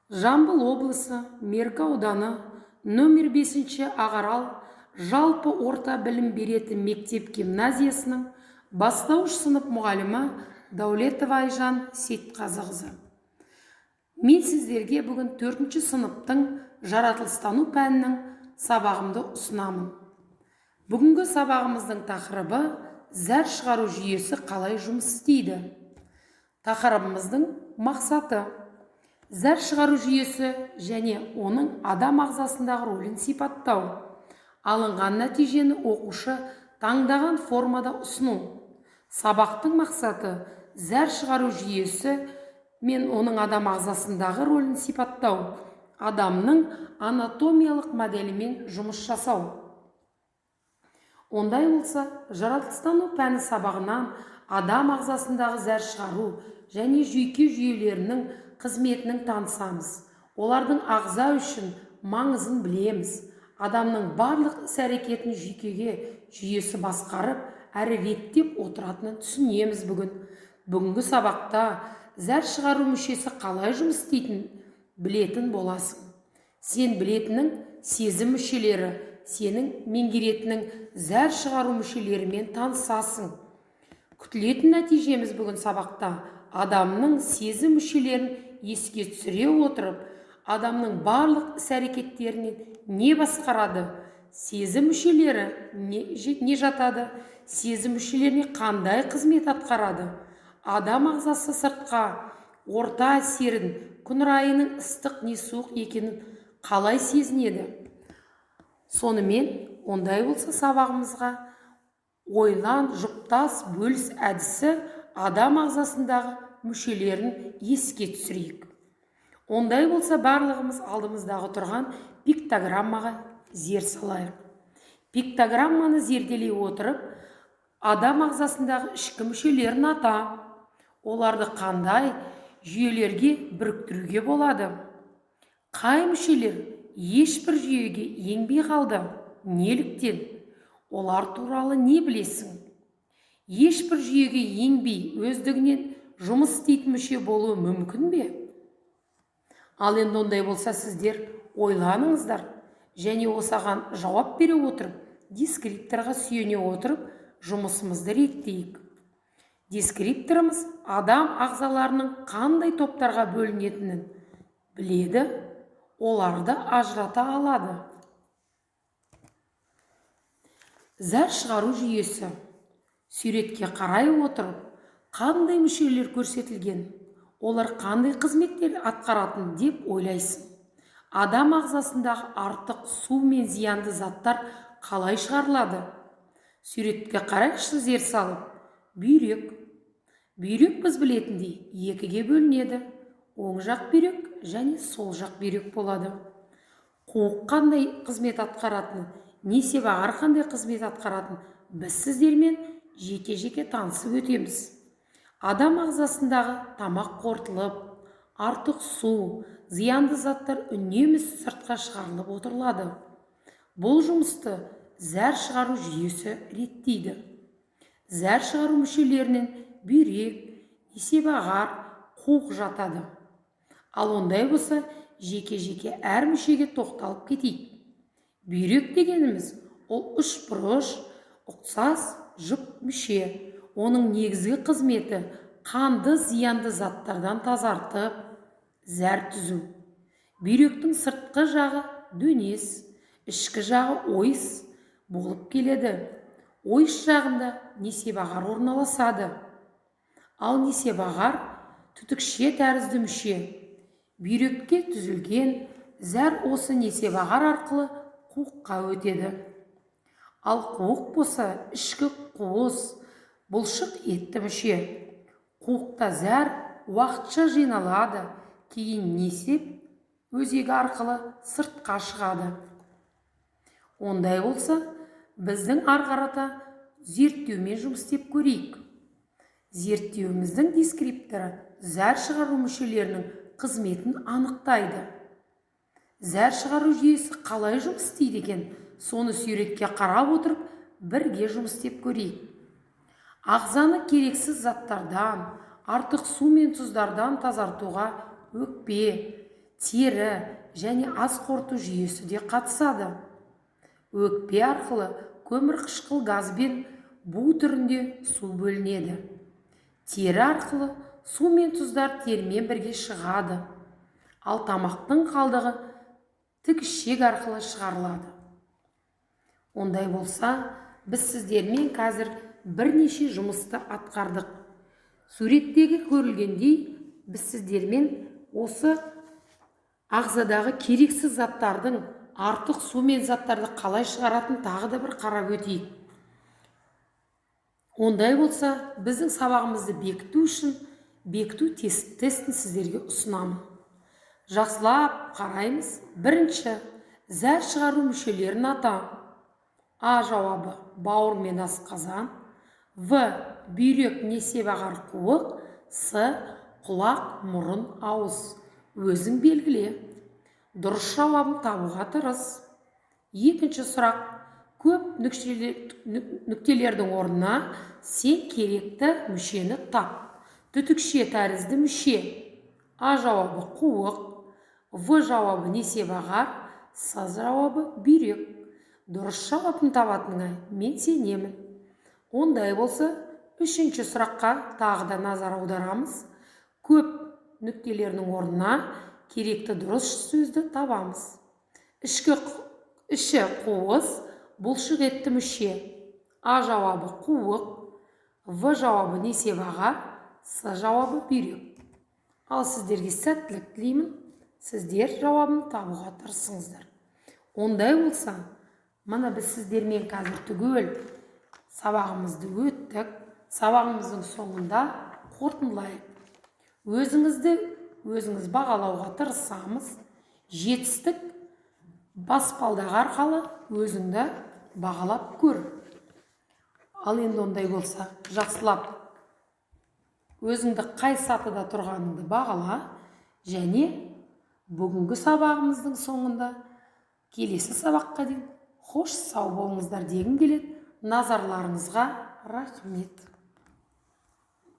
Жамбыл облысы, Меркі ауданы, нөмір 5 Ағарал жалпы орта білім беретін мектеп гимназиясының бастауыш сынып мұғалімі Даулетова Айжан Сейтқазықызы. Мен сіздерге бүгін 4 сыныптың жаратылыстану пәнінің сабағымды ұсынамын. Бүгінгі сабағымыздың тақырыбы зәр шығару жүйесі қалай жұмыс істейді. Тақырыбымыздың мақсаты зәр шығару жүйесі және оның адам ағзасындағы рөлін сипаттау. Алынған нәтижені оқушы таңдаған формада ұсыну. Сабақтың мақсаты зәр шығару жүйесі мен оның адам ағзасындағы рөлін сипаттау, адамның анатомиялық моделімен жұмыс жасау. Ондай болса, жаратылыстану пәні сабағынан адам ағзасындағы зәр шығару және жүйке жүйелерінің қызметінің танысамыз. Олардың ағза үшін маңызын білеміз. Адамның барлық іс-әрекетін жүйкеге жүйесі басқарып, әрі реттеп отыратынын түсінеміз бүгін. Бүгінгі сабақта зәр шығару мүшесі қалай жұмыс істейтінін білетін боласың. Сен білетінің сезім мүшелері, сенің меңгеретінің зәр шығару мүшелерімен танысасың. Күтілетін нәтижеміз бүгін сабақта адамның сезім мүшелерін еске түсіре отырып, адамның барлық іс-әрекеттерінен не басқарады, сезім мүшелері не жатады, сезім мүшелеріне қандай қызмет атқарады, адам ағзасы сыртқа орта әсерін, күн райының ыстық не суық екенін қалай сезінеді. Сонымен, ондай болса сабағымызға ойлан, жұптас, бөліс әдісі адам ағзасындағы мүшелерін еске түсірейік. Ондай болса барлығымыз алдымыздағы тұрған пиктограммаға зер салайық. Пиктограмманы зерделей отырып, адам ағзасындағы ішкі мүшелерін ата, оларды қандай жүйелерге біріктіруге болады? Қай мүшелер ешбір жүйеге енбей қалды? Неліктен? Олар туралы не білесің? Ешбір жүйеге енбей өздігінен жұмыс істейтін мүше болуы мүмкін бе? Ал енді ондай болса сіздер ойланыңыздар және осыған жауап бере отырып, дескрипторға сүйене отырып, жұмысымызды реттейік. Дескрипторымыз адам ағзаларының қандай топтарға бөлінетінін біледі, оларды ажырата алады. Зәр шығару жүйесі. Суретке қарай отырып, қандай мүшелер көрсетілген, олар қандай қызметтер атқаратын деп ойлайсың? Адам ағзасындағы артық су мен зиянды заттар қалай шығарылады? Суретке қарайықшы зер салып. Бүйрек. Бүйрек біз білетіндей екіге бөлінеді. Оң жақ бүйрек және сол жақ бүйрек болады. Қуық қандай қызмет атқаратыны, несебағар қандай қызмет атқаратын біз сіздермен жеке-жеке танысып өтеміз. Адам ағзасындағы тамақ қорытылып, артық су, зиянды заттар үнемі сыртқа шығарылып отырылады. Бұл жұмысты зәр шығару жүйесі реттейді. Зәр шығару мүшелерінен бүйрек, несебағар, қуық жатады. Ал ондай болса, жеке-жеке әр мүшеге тоқталып кетейік. Бүйрек дегеніміз ол үшбұрыш, ұқсас жұп мүше. Оның негізгі қызметі қанды зиянды заттардан тазартып, зәр түзу. Бүйректің сыртқы жағы дөңес, ішкі жағы ойыс болып келеді. Ойыс жағында несебағар орналасады. Ал несебағар түтікше тәрізді мүше. Бүйрекке түзілген зәр осы несебағар арқылы қуыққа өтеді. Ал қуық болса ішкі қуыс, бұлшық етті мүше. Қуықта зәр уақытша жиналады, кейін несеп өзегі арқылы сыртқа шығады. Ондай болса, біздің ары қарата зерттеумен жұмыс істеп көрейік. Зерттеуіміздің дескрипторы зәр шығару мүшелерінің қызметін анықтайды. Зәр шығару жүйесі қалай жұмыс істейді екен, соны суретке қарап отырып, бірге жұмыс істеп көрейік. Ағзаны керексіз заттардан, артық су мен тұздардан тазартуға өкпе, Тері және ас қорыту жүйесі де қатысады. Өкпе арқылы көмірқышқыл газ бен бу түрінде су бөлінеді. Тері арқылы су мен тұздар терімен бірге шығады. Ал тамақтың қалдығы тік ішек арқылы шығарылады. Ондай болса, біз сіздермен қазір бірнеше жұмысты атқардық. Суреттегі көрілгендей, біз сіздермен осы ағзадағы керексіз заттардың, артық су мен заттарды қалай шығаратын тағы да бір қарап өтейік. Ондай болса, біздің сабағымызды бекіту үшін бекіту тестін сіздерге ұсынамын. Жақсылап қараймыз. Бірінші, зәр шығару мүшелерін ата. А жауабы бауыр мен асқазан, В бүйрек, несебағар, қуық, С құлақ, мұрын, ауыз. Өзің белгіле. Дұрыс жауабын табуға тырыс. Екінші сұрақ. Көп нүктелердің орнына сен керекті мүшені тап. Түтікше тәрізді мүше. А жауабы қуық, В жауабы несебағар, С жауабы бүйрек. Дұрыс жауабын табатыныңа мен сенемін. Ондай болса, үшінші сұраққа тағы да назар аударамыз. Көп нүктелерінің орнына керекті дұрыс сөзді табамыз. Іші қуыс, бұлшық етті мүше. А жауабы қуық, В жауабы несебағар, С жауабы бүйрек. Ал сіздерге сәттілік тілеймін. Сіздер жауабын табуға тырысыңыздар. Ондай болса, мына біз сіздермен қазір түгел сабағымызды өттік. Сабағымыздың соңында қорытындылайық. Өзіңізді өзіңіз бағалауға тырысамыз. Жетістік баспалдағы арқылы өзіңді бағалап көр. Ал енді ондай болса, жақсылап өзіңді қай сатыда тұрғаныңды бағала және бүгінгі сабағымыздың соңында келесі сабаққа дейін қош сау болыңыздар дегім келеді. Назарларыңызға рахмет.